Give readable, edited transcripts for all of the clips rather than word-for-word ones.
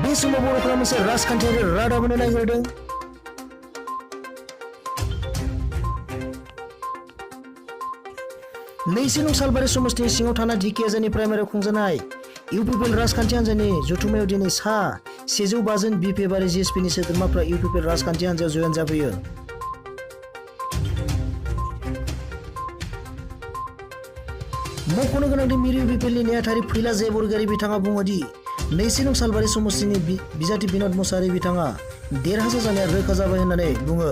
बे समाव बर'फोरा मोनसे राजखान्थियारि रादाब होनो नागिरदों। नैजिनं सालबारि समस्तिनि सिङाव थानाय ढेकियाजुलि प्राइमारियाव खुंजानाय इउपिपिएल राजखान्थि हान्जानि जथुम्मायाव दिनै 150 जन बिपिएफ आरो जिएसपिनि सोद्रोमाफ्रा इउपिपिएल राजखान्थि हान्जायाव जयेन जाफैयो। मख'नो गोनांदि मिरु इउपिपिएलनि नेहाथारि फैला जे बरगयारी बिथाङा बुङो दि 29 सालबारि समस्तिनि बिजाथि बिन'द मुसाहारि बिथाङा देरहासार जानाया रोखा जाबाय होननानै बुङो।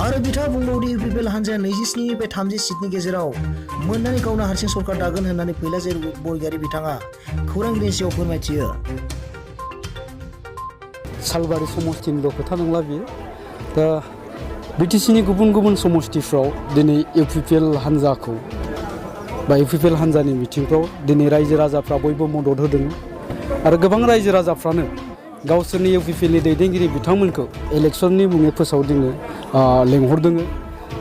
आरो बिथाङा बुंबावदि इउपिपिएल हान्जाया 27 निफ्राय 30 सिटनि गेजेराव मोननानै गावनो हारसिं सरकार दागोन होननानै फैला जे बरगयारी बिथाङा खौरां बिजोंआव फोरमायथियो। सालबारि समस्तिनिल' खोथा नंला बियो। दा बिटिसिनि गुबुन गुबुन समस्तिफ्राव दिनै इउपिपिएल हान्जाखौ बा इउपिपिएल हान्जानि मिटिंफ्राव दिनै रायजो राजाफ्रा बयबो मदद होदों आरो गोबां रायजो राजाफ्रानो गावसोरनि इउपिपिएलनि दैदेनगिरि बिथांमोनखौ इलेक्सननि मुङै फोसावदिंनो लेंहरदों।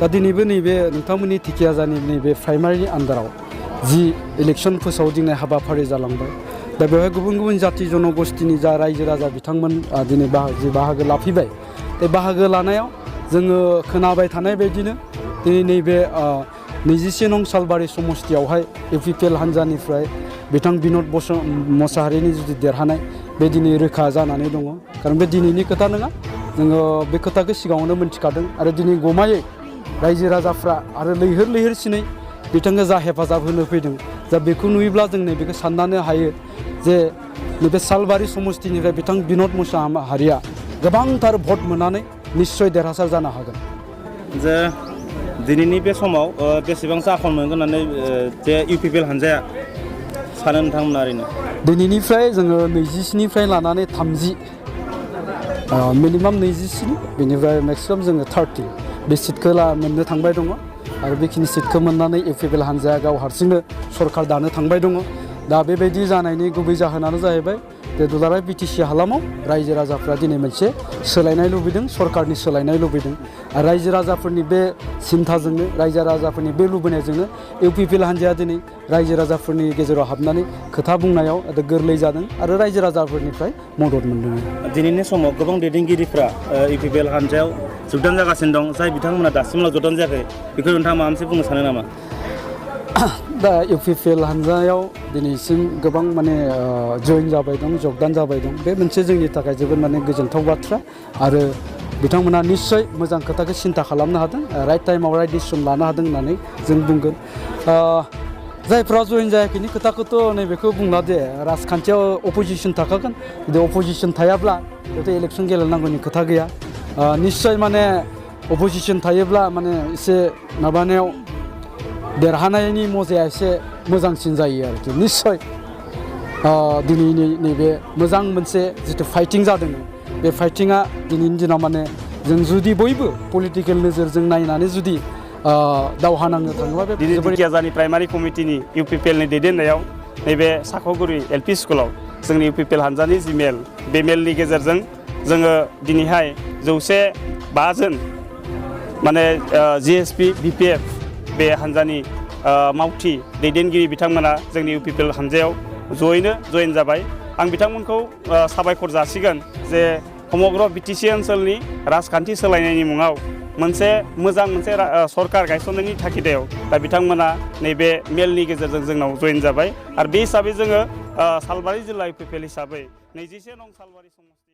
दा दिनैबो नैबे नोंथांमोननि ढेकियाजुलिनि नैबे प्राइमारिनि आन्दाराव जि इलेक्सन फोसावदिंनाय हाबाफारि जालांबाय। दा बेवहाय गुबुन गुबुन जाथि जनगोष्ठीनि जा रायजो राजा बिथांमोन दिनै बाहागो लाफैबाय। बे बाहागो लानायाव जोङो खोनाबाय थानाय बायदिनो दिनै नैबे 21 नं सालबारि समस्तियावहाय इउपिपिएल हान्जानिफ्राय बिथां बिन'द मुसाहारिनि जुदि देरहानाय बे दिनै रोखा जानानै दङ। खारन बे दिनैनि खोथा नङा, जोङो बे खोथाखौ सिगाङावनो मोन्थिखादों आरो दिनै गमायै रायजो राजाफ्रा आरो लैहोर लैहोरसिनै बिथांखौ जा हेफाजाब होनो फैदों। दा बेखौ नुयोब्ला जों नैबेखौ साननो हायो जे नैबे सालबारि समस्तिनिफ्राय बिथां बिन'द मुसाहारिया गोबांथार भट मोननानै निश्चय देरहासार जानो हागोन। जे दिनैनि बे समाव बेसेबां जाखन मोनगोन होननानै जे इउपिपिएल हान्जाया सानो नोंथांमोना ओरैनो? दिनैनिफ्राय जोङो 27 निफ्राय लानानै 30 मिनिमाम 27 बेनिफ्राय मेक्सिमाम जोङो 30 बे सिटखौ मोननो थांबाय दङ आरो बेखिनि सिटखौ मोननानै इउपिपिएल हान्जाया गाव हारसिंनो सरकार दानो थांबाय दङ। दा बेबायदि जानायनि गुबै जाहोनानो जाहैबाय जे दुलाराय बिटिसि हालामाव रायजो राजाफ्रा दिनै मोनसे सोलायनाय लुबैदों, सरकारनि सोलायनाय लुबैदों आरो रायजो राजाफोरनि बे सिन्थाजोंनो रायजो राजाफोरनि बे लुबैनायजोंनो इउपिपिएल हान्जाया दिनै रायजो राजाफोरनि गेजेराव हाबनानै खोथा बुंनायाव गोरलै जादों आरो रायजो राजाफोरनिफ्राय मदद मोनदों। दिनैनि समाव गोबां दैदेनगिरिफ्रा इउपिपिएल हान्जायाव जगदान जागासिनो दं, जाय बिथांमोना दासिमबो जगदान जायाखै, बेखौ नोंथाङा माबा मोनसे बुंनो सानो नामा? दा इउपिपिएल हान्जायाव दिनैसिम गोबां माने जयेन जाबाय दं, जगदान जाबाय दं। बे मोनसे जोंनि थाखाय जोबोद माने गोजोनथाव बाथ्रा आरो बिथांमोना निश्चय मोजां खोथाखौ सिन्था खालामनो हादों, राइट टाइमाव राइट डिसिसन लानो हादों होननानै जों बुंगोन। जायफ्रा जयेन जायाखैनि खोथाखौथ' नैबेखौ बुंला दे, राजखान्थियाव अपोजिसन थाखागोन। जुदि अपोजिसन थायाब्ला बेथ' इलेक्सन गेलेनांगौनि खोथा गैया। निश्चय माने अपोजिसन थायोब्ला माने एसे माबानायाव देरहानायनि मजाया एसे मोजांसिन जायो आरोखि। निश्चय दिनैनि नैबे मोजां मोनसे जिथु फाइटिं जादों, बे फाइटिंआ दिनैनि दिनाव माने जों जुदि बयबो पलिटिकेल नोजोरजों नायनानै जुदि दावहा नांनो थाङोबा बे ढेकियाजुलि प्राइमारि कमिटिनि इउपिपिएलनि दैदेननायाव नैबे साखागुरि एलपि स्कुलाव जोंनि इउपिपिएल हान्जानि जि मेल, बे मेलनि गेजेरजों जोङो दिनैहाय 105 जन माने जिएसपि बिपिएफ बे हान्जानि मावथि दैदेनगिरि बिथांमोना जोंनि इउपिपिएल हान्जायाव जयेन जाबाय। आं बिथांमोनखौ साबायखर जासिगोन जे समग्र बिटिसि ओनसोलनि राजखान्थि सोलायनायनि मुङाव मोनसे मोजां मोनसे सरकार गायसननायनि थाखिदायाव दा बिथांमोना नैबे मेलनि गेजेरजों जोंनाव जयेन जाबाय। आरो बे हिसाबै जोङो सालबारि जिल्ला इउपिपिएल हिसाबै 21 नं सालबारि समस्ति